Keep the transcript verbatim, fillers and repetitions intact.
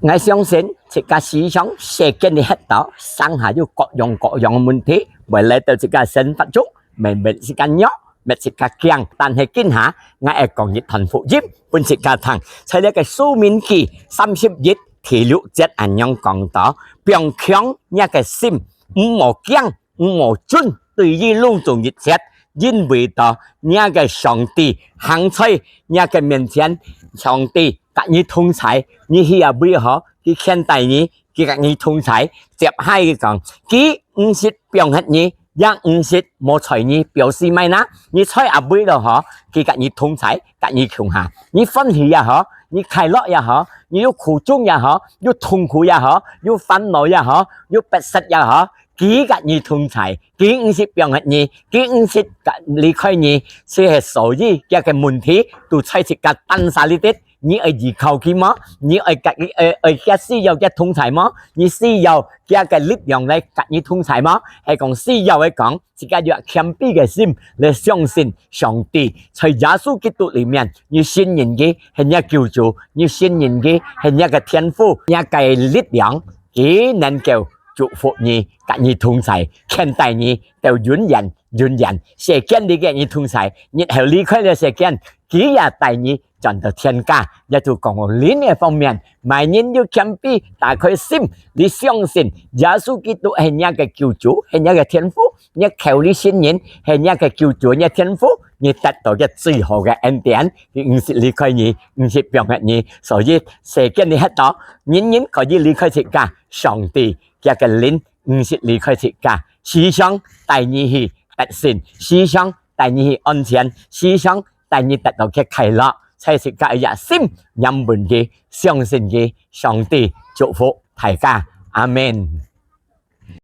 𠊎相信自家時常世間裡歇到，上下有各樣各樣个問題，會來到自家生活中，會搣自家弱，搣自家驚。但係今下，𠊎愛講一段福音分自家聽，在這个申命記三十一第六節恁樣講到：放強若个心，毋好驚，毋好顫，對於攏總一切，因為到若个上帝行在若个面前，上帝佮你同在，你去哪位好，佢牽帶你，佢佮你同在。接下來講，佢毋識放忒你，也毋識無睬你，表示麼个呢？你在哪位都好，佢佮你同在，佮你共下。你歡喜也好，你快樂也好，你有苦衷也好，有痛苦也好，有煩惱也好，有迫切也好，佢佮你同在，佢毋識放忒你，佢毋識離開你，就係所以這个問題都在自家單儕裡底。你愛依靠佢無？你愛佮佢愛愛佢需要佢同在無？你需要佢个力量來佮你同在無？係講需要个講，自家有謙卑个心來相信上帝，在耶穌基督裡面，你信任佢係若救主，你信任佢係若个天父，若个力量，佢能夠祝福你，佮你同在，牽帶你到永遠永遠。世間裡佮你同在，日後離開了世間，佢也帶你轉到天家。也就講哦，靈个方面，麼人有謙卑，打開心，你相信耶穌基督係若个救主，係若个天父，你口裡信任係若个救主，若天父，你得到个最好个恩典，佢毋識離開你，毋識放忒你。所以世間裡歇到，人人可以離開自家，上帝佢个靈毋識離開自家，時常帶你去得勝，時常帶你去安全，時常帶你得到个快樂。在自家个心仰望佢，相信佢，上帝祝福大家。阿們。